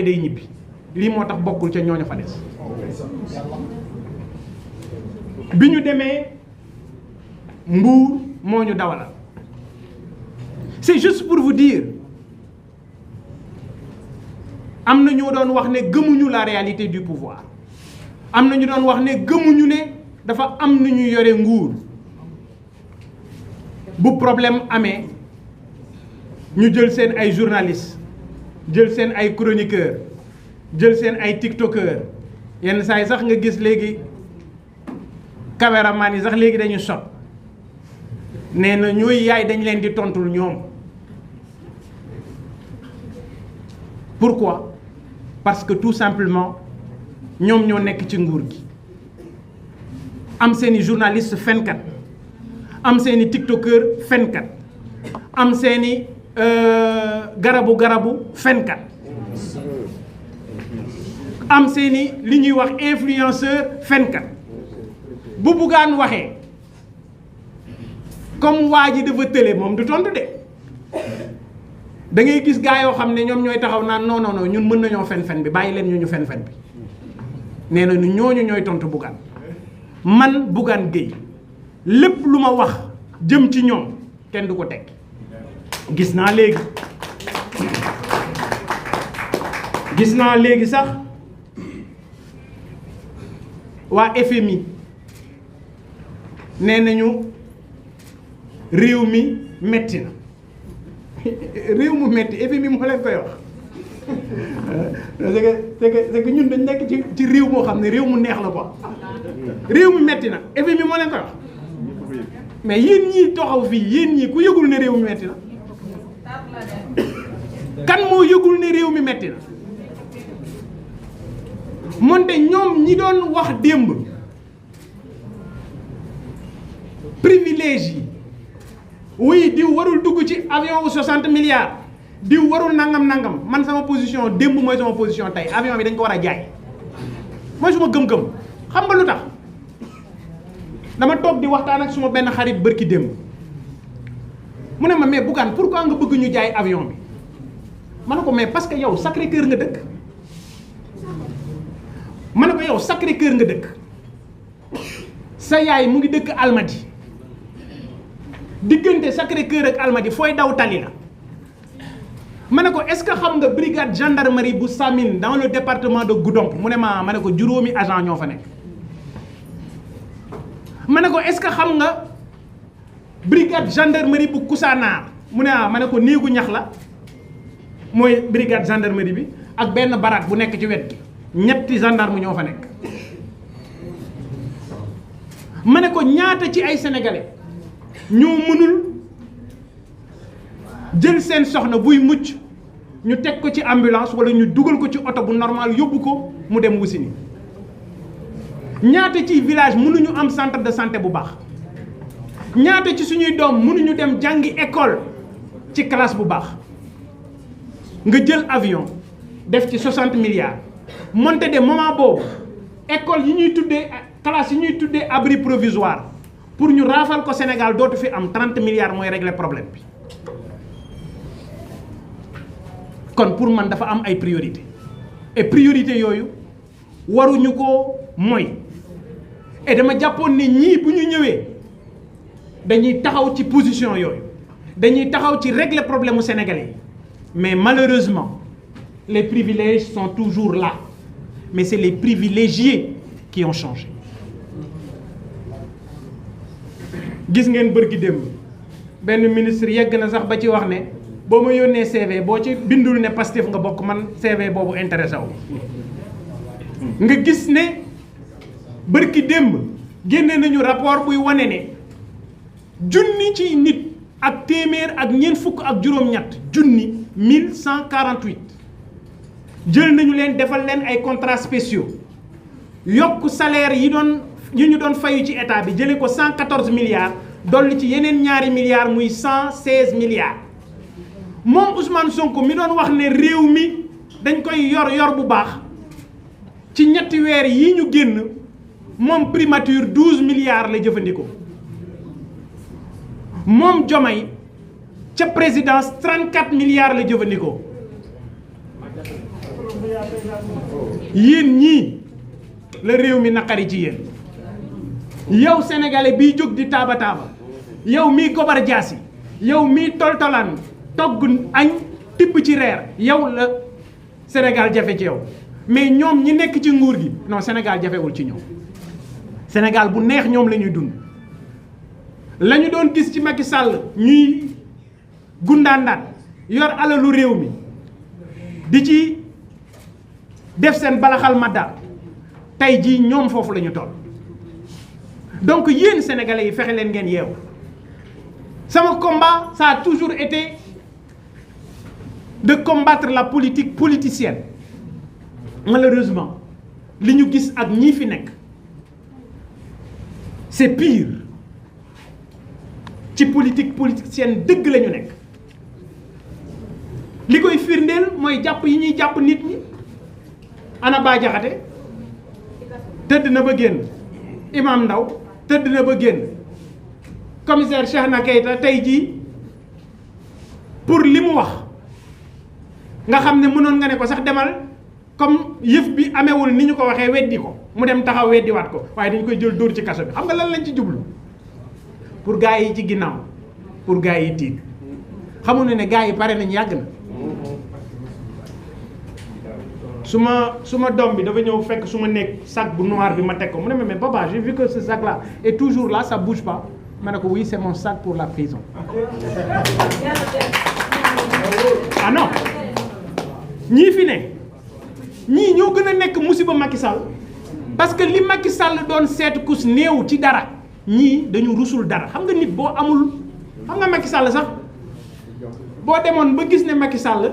day ñibbi lii moo tax bokkul ca ñooñu fa des bi ñu demee Mbour moo ñu dawalal c'est juste pour vous dire am na ñu doon wax ne gëmuñu la réalité du pouvoir am na ñu doon wax ne gëmuñu ne dafa am nu ñu yore nguur bu problème amee ñu jël seen ay journalistes jël seen ay chroniqueurs jël seen ay tiktokers yenn saa yi sax nga gis léegi caméraman yi sax léegi dañu sot nee na ñooy yaay dañ leen di tontul ñoom pourquoi parce que tout simplement ñoom ñoo nekk ci nguur gi am seeni journaliste fenkat am seeni tiktokeur fenkat am seeni garabu fenkat am seeni li ñuy wax influenceur fenkat bu Bougane waxee comme waa ji dafa tële moom du tontu de da ngay gis gaa yoo xam ne ñoom ñooy taxaw naan non non non ñun mën nañoo fen bi bàyyi leen ñu fen bi nee na ñooñu ñooy tontu Bougane man Bougane Gueye lépp lu ma wax jëm ci ñoom kenn du ko teg gis naa léegi sax waa FMI nee nañu réew mi metti na réew mu metti FMI moo leen koy wax c'est que ñun dañ nekk ci réew moo xam ne réew mu neex la quoi réew mi metti na FMI moo leen koy wax mais yéen ñii taxaw fii yéen ñii ku yëgul ne réew mi metti na kan moo yëgul ne réew mi metti na moonte ñoom ñi doon wax démb privilège yi oui diw warul dugg ci avion wu 60 milliards diw warul nangam man sama position démb mooy sama position tey avion bi dañ ko war a jaay mooy suma gëm-gëm xam nga lu tax dama toog di waxtaan ak suma benn xarit bërki démb mu ne ma mais Bougane pourquoi nga bëgg ñu jaay avion bi ma ne ko mais parce que yow Sacré-Cœur nga dëkk ma ne ko yow Sacré-Cœur nga dëkk sa yaay mu ngi dëkk Almadies diggante Sacré-Cœur ak Almadies fooy daw tali la ma ne ko est-ce que xam nga brigade gendarmerie bu Samine dans le département de Goudomp mu ne ma ne ko juróomi agent ñoo fa nekk ma ne ko est-ce que xam nga brigade gendarmerie bu Koussanar mu ne ma ne ko néegu ñax la mooy brigade gendarmerie bi ak benn baraak bu nekk ci wet gi ñetti gendarme ñoo fa nekk ma ne ko ñaata ci ay sénégalais ñoo mënul jël seen soxna buy mucc ñu teg ko ci ambulance wala ñu dugal ko ci oto bu normal yóbbu ko mu dem Wusini ñaata ci village mënuñu am centre de santé bu baax ñaata ci suñuy doom mënuñu dem jàngi école ci classe bu baax nga jël avion def ci 60 milliards monté de moment boobu école yi ñuy tuddee classe yi ñuy tuddee abri provisoire pour ñu raafal ko Sénégal dootu fi am 30 milliards mooy régler problème bi kon pour man dafa am ay priorité et priorité yooyu waruñu ko mooy et dama jàppoon ne ñii bu ñu ñëwee dañuy taxaw ci position yooyu dañuy taxaw ci régler problème mu sénégalais yi mais malheureusement les privilèges sont toujours là mais c'est les privilégiés qui ont changé gis ngeen bërki démb benn ministre yegg na sax ba ci wax ne boo ma yónnee CV boo ci bindul ne Pastef nga bokk man CV boobu intéressé wu nga gis ne bërki démb génne nañu rapport buy wane ne junni ci nit ak téeméer ak ñeent fukk ak juróom-ñett junni 1148 jël nañu leen defal leen ay contrats spéciaux yokk salaire yi ñu doon fayu ci état bi jëlee ko 114 milliards dolli ci yeneen ñaari milliards muy 116 milliards moom Ousmane Sonko mi doon wax ne réew mi dañ koy yor bu baax ci ñetti weer yi ñu génn moom primature 12 milliards la jëfandikoo moom Diomaye ca présidence 34 milliards la jëfandikoo yéen ñii la réew mi naqari ci yéen. yow sénégalais biy jóg di taaba taaba yow mii gobar jaas yi yow mii toltolaan togg añ tibb ci reer yow la Sénégal jafe ci yow mais ñoom ñi nekk ci nguur gi non Sénégal jafewul ci ñoom. Sénégal bu neex ñoom la ñuy dund la ñu doon gis ci Macky Sall ñuy gundaandaat yor alalu réew mi di ci def seen balaxal madda tey jii ñoom foofu la ñu toll. donc yéen sénégalais yi fexe leen ngeen yeew sama combat ça a toujours été de combattre la politique politicienne malheureusement li ñu gis ak ñii fi nekk c'est pire ci politique politicienne dëgg la ñu nekk li koy firndeel mooy jàpp yi ñuy jàpp nit ñi ana Bah Diakhaté tëdd na ba génn Imam Ndaw tëdd na ba génn commissaire Cheikhna Keita tey jii pour li mu wax nga xam ne mënoon nga ne ko sax demal comme yëf bi amewul ni ñu ko waxee weddi ko mu dem taxaw weddiwaat ko waaye dañ koy jël dóor ci kaso bi xam nga lan lañ ci jublu pour gars yi ci ginnaaw pour gars yi tiit xamuñu ne gars yi pare nañ yàgg na. suma doom bi dafa ñëw fekk suma nekk sac bu noir bi ma teg ko mu ne mais papa j'ai vu que ce sac là est toujours là ça bouge pas ma ne ko oui c'est mon sac pour la prison. ah non ñii fi ne ñii ñoo gën a nekk musiba Macky Sall parce que li Macky Sall doon seetu kus néew ci dara ñii dañu rusul dara xam nga nit boo amul xam nga Macky Sall sax boo demoon ba gis ne Macky Sall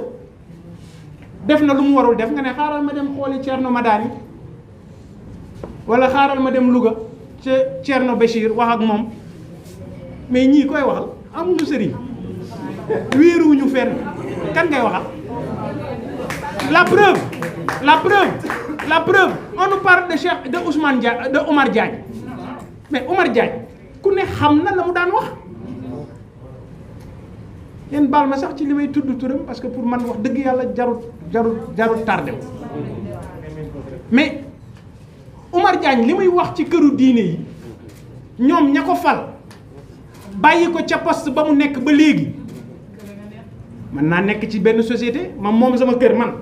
def na lu mu warul def nga ne xaaral ma dem xooli Thierno Madani wala xaaral ma dem Louga ca Thierno Béchir wax ak moom mais ñii koy waxal amuñu sëriñ wéeruwuñu fenn kan ngay waxal. la preuve on nous parle de Cheikh de Ousmane Dia de Omar Diagne mais Omar Diagne ku ne xam na la mu daan wax. yéen baal ma sax ci li may tudd turam parce que pour man wax dëgg yàlla jarul tardé wu mais Omar Diagne li muy wax ci këru diine yi ñoom ña ko fal bàyyi ko ca poste ba mu nekk ba léegi mën naa nekk ci benn société moom sama kër man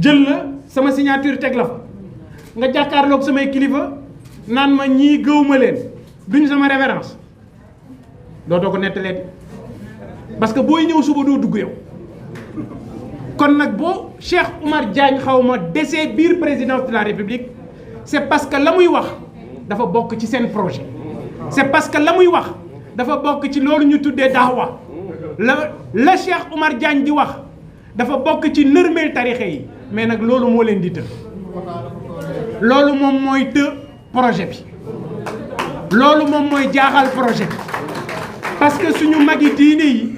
jël la sama signature teg la fa nga jàkkaarloog samay kilifa naan ma ñii gëwuma leen duñ sama référence dootoo ko nettaleeti parce que booy ñëw suba doo dugg yow kon nag boo Cheikh Oumar Diagne xaw ma desee biir présidence de la République c'est parce que la muy wax dafa bokk ci seen projet c'est parce que la muy wax dafa bokk ci loolu ñu tuddee daawa la Cheikh Oumar Diagne di wax dafa bokk ci nërmeel tarixe yi mais nag loolu moo leen di të loolu moom mooy të projet bi loolu moom mooy jaaxal projet bi parce que suñu magi diine yi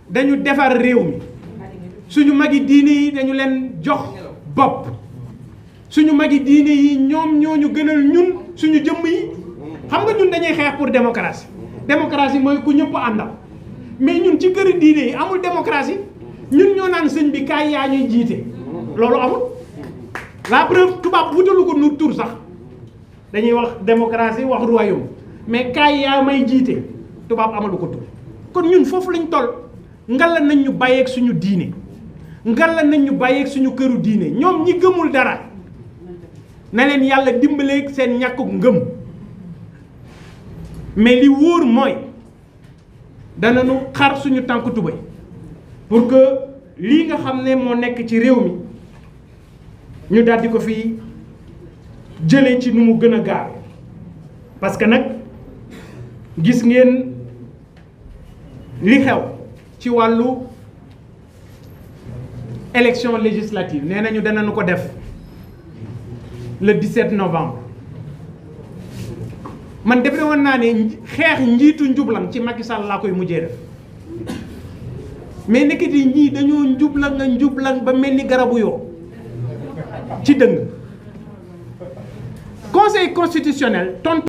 dañu defar réew mi suñu magi diine yi dañu leen jox bopp suñu magi diine yi ñoom ñoo ñu gënal ñun suñu jëmm yi xam nga ñun dañuy xeex pour démocratie mooy ku ñëpp àndal mais ñun ci këri diine yi amul démocratie ñun ñoo naan sëñ bi kaay yaa ñuy jiite loolu amul la preuve tubaab wutalu ko nu tur sax dañuy wax démocratie wax royaume mais kaay yaa may jiite tubaab amalu ko tur kon ñun foofu lañ toll ngalla nañ ñu bàyyeeg suñu diine ngalla nañ ñu bàyyeeg suñu këru diine ñoom ñi gëmul dara na leen yàlla dimbaleeg seen ñàkkuk ngëm mais li wóor mooy danañu xar suñu tànk tubéy pour que lii nga xam ne moo nekk ci réew mi ñu daldi ko fii jëlee ci nu mu gën a gaaw parce que nag gis ngeen li xew ci wàllu élection législative nee nañu danañu ko def le 17 novembre man defe woon naa ne xeex njiitu njublan ci Macky Sall laa koy mujjee def mais nekkati ñii dañoo njublan ba mel ni garabu yoo ci dëng conseil constitutionnel tontu